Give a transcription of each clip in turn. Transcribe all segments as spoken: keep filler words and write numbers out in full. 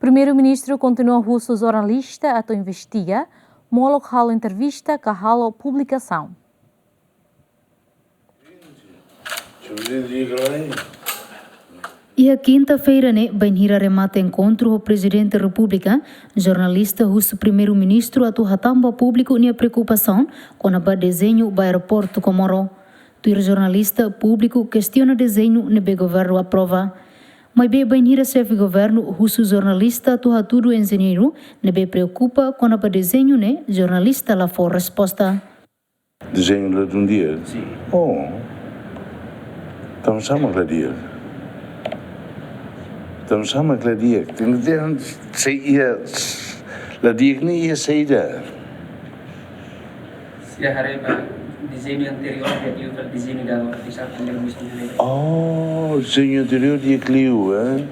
Primeiru-Ministru kontinua husu jornalista atu investiga, molok halo entrevista ka halo publikasaun. Iha kinta-feira ne'e, bainhira remata enkontru ho Prezidente Repúblika, jornalista husu Primeiru-Ministru atu hatán ba públiku nia preokupasaun kona-ba dezeñu ba Aeroportu Comoro. Tuir jornalista, públiku kestiona dezeñu ne'ebé governu aprova. Maibé bainhira xefe governu husu jornalista atu hatudu enjeñeiru ne'ebé preokupa kona-ba dezeñu ne'e, jornalista la fó resposta. Dezeñu la dún di'ak? Sin. Oh. Tanba sá mak la di'ak? Tanba sá mak la di'ak? Tenke, tenke, se iha la di'ak ne'e iha saida? Se haree ba dezeñu anteriór, di'ak liu ka dezeñu agora, bisa também o mesmo. Oh, dezeñu anteriór di'ak liu, eh?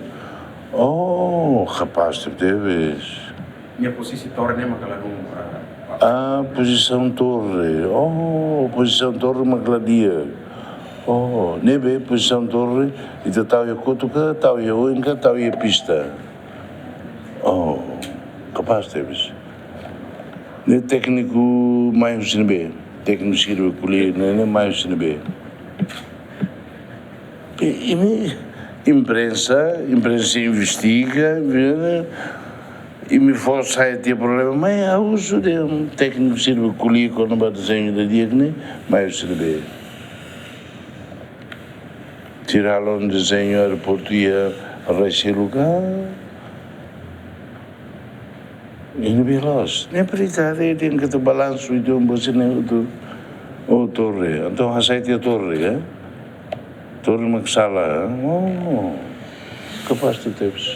Oh, kapás tebes. Nia pozisi torre ne'e mak la dún, ah, ah, pozisaun torre. Oh, pozisaun torre mak la di'ak. Oh, ne'ebé pozisaun torre, ita tau iha kotuk ka, tau iha oin ka, tau iha pista. Oh, kapás tebes. Ne'e tékniku mai husi ne'ebé? Tékniku sira ko'alia ne'e, ne'e mai husi ne'ebé? I, imi imprensa, imprensa investiga, imi fó sai tiha problema, maibé ha'u husu de'it, tékniku sira ko'alia kona-ba dezeñu la di'ak ne'e, mai husi ne'ebé? Sira halo dezeñu aeroportu iha rai seluk ka? Iha ne'ebé loos? Ne'e prioridade, tenke atu balansu, entaun, ba sira-ne'e hotu, oh, torre. Entaun hasai tiha torre, eh? Torre mak sala, eh? Oh, kapás tebes.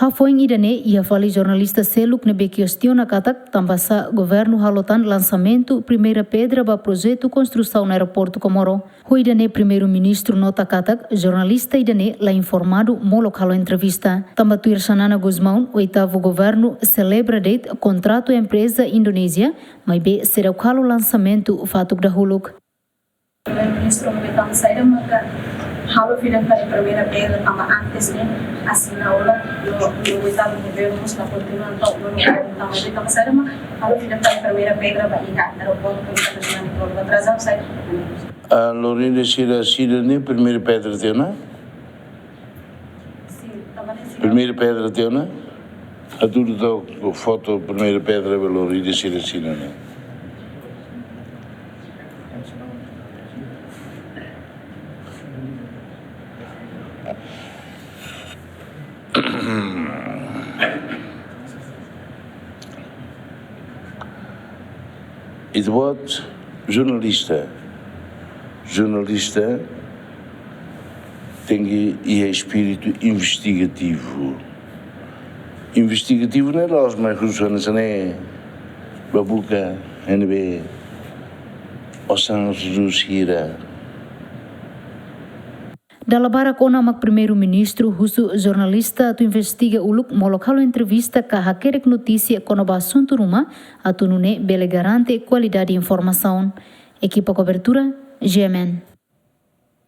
Hafoin ida-ne'e, iha fali jornalista seluk ne'ebé kestiona katak tanba sá governu halo tan lansamentu primeira pedra ba projetu konstrusaun Aeroportu Comoro. Ho ida-ne'e Primeiru-Ministru nota katak jornalista ida-ne'e la informadu molok halo entrevista. Tanba tuir Xanana Gusmão, oitavu governu selebra de'it kontratu empreza Indonézia, maibé seidauk halo lansamentu fatuk dahuluk. Primeiru-Ministru, tanba saida maka halo fila fali primeira pedra tanba antes ne'e asina ona no, no oitavu governu mós la kontinua, entaun no, no, tanba saida maka halo fila fali primeira pedra ba iha aeroportu internasionál Comoro, ba razaun saida? Ah, lori ida sira asina ne'e primeira pedra tiha ona? Sin, tanba ne'e sira. Primeira pedra tiha ona? Hatudu ita-boot foto primeira pedra ba lori ida sira asina ne'e. Ita-boot jornalista. Jornalista tenke iha espíritu investigativu. Investigativu ne'e loos, maibé husu hanesan ne'e, ba buka iha ne'ebé, osan husi hira. Dala barak ona mak Primeiru-Ministru husu jornalista atu investiga uluk molok halo entrevista ka hakerek notísia kona-ba asuntu ruma, atu nune'e bele garante kualidade informasaun. Ekipa kobertura, G M N.